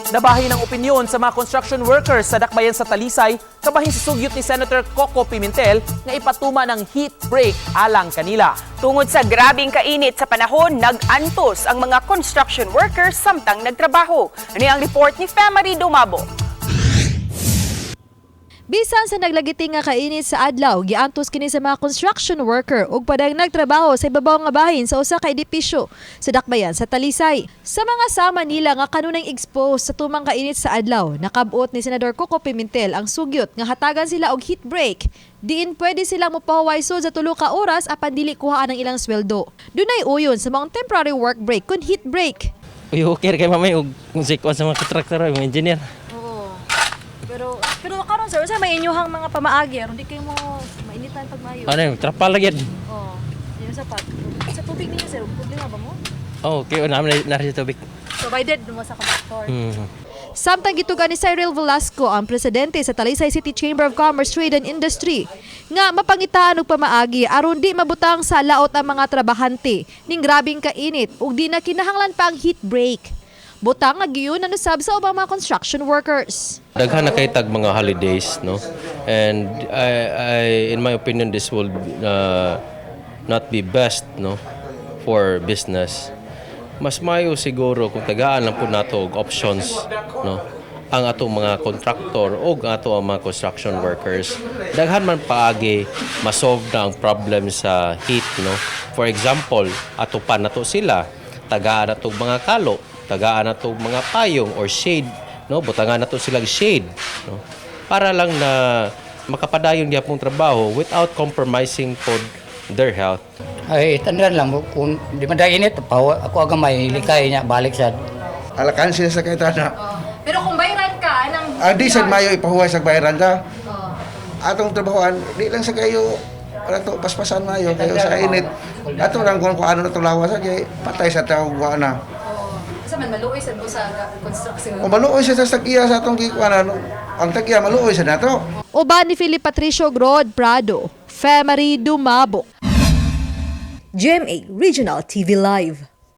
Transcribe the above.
Nabahin ang opinyon sa mga construction workers sa dakbayan sa Talisay kabahin sa sugyot ni Senator Coco Pimentel nga ipatuma ng heat break alang kanila. Tungod sa grabing kainit sa panahon, nag-antos ang mga construction workers samtang nagtrabaho. Ano ang report ni Femary Dumabo? Bisan sa naglagiti nga kainit sa adlaw, giantos kini sa mga construction worker ug padayong nagtrabaho sa ibabaw nga bahin sa usa ka edipisyo sa dakbayan sa Talisay. Sa mga sama nila nga kanunay exposed sa tumang kainit sa adlaw, nakabot ni Senador Coco Pimentel ang sugyot nga hatagan sila og heat break. Diin pwede sila mopahuway sud sa 3 ka oras apan dili kuhaan ang ilang sweldo. Dunay uyon sa mga temporary work break kun heat break. Uy, okay kay mamay og kung sa kuan sa mga kontraktor, mga engineer. Oo. Pero pero karon, sir, unsa may inyohang mga pamaagi aron di kayo mo mainitan pag mayo? Ano yung trapal lagi. Oo. Yun sa pat. Sa tubig ninyo, sir, problema ba mo? Oh, okay, namin na sa tubig. Provided mo sa kontraktor. Samtang gituga ni Cyril Velasco, ang presidente sa Talisay City Chamber of Commerce, Trade and Industry, nga mapangitaan og pamaagi aron di mabutang sa laot ang mga trabahante ning grabing kainit ug di na kinahanglan pa ang heat break. Butang nga giyon nanusab sa ubang mga construction workers. Daghan na kay tag mga holidays, no? And I in my opinion, this will not be best, no, for business. Mas mayo siguro kung tagaan lang po nato og options, no, ang atong mga contractor o ang ato ang mga construction workers. Daghan man paagi masolve na ang problem sa heat, no? For example, ato pa nato sila, tagaan nato mga kalo, tagaan nato mga payong or shade, no? Butangan nato silang shade, no, para lang na makapadayon gyapon trabaho without compromising pod their health. Ay, tandan lang mo, kung di man dahil init, pawa, ako gamay, likay niya, balik sad. Alakan sila sa kaytana. Pero kung bayran ka, anang Ah, di sad mayo ipahuway sa bayaran ta. Atong trabahoan, di lang sa kayo wala to paspasan mayo kayo sa init. Ato lang kung ano na lawas kay patay sa tao kuan na. Sa man maluoy sa sa construction. Kung maluoy sa tag-iya sa atong gikuan ano, ang tag-iya maluoy sa nato. Uban ni Philip Patricio Grod Prado, Femery Dumabo. GMA Regional TV Live.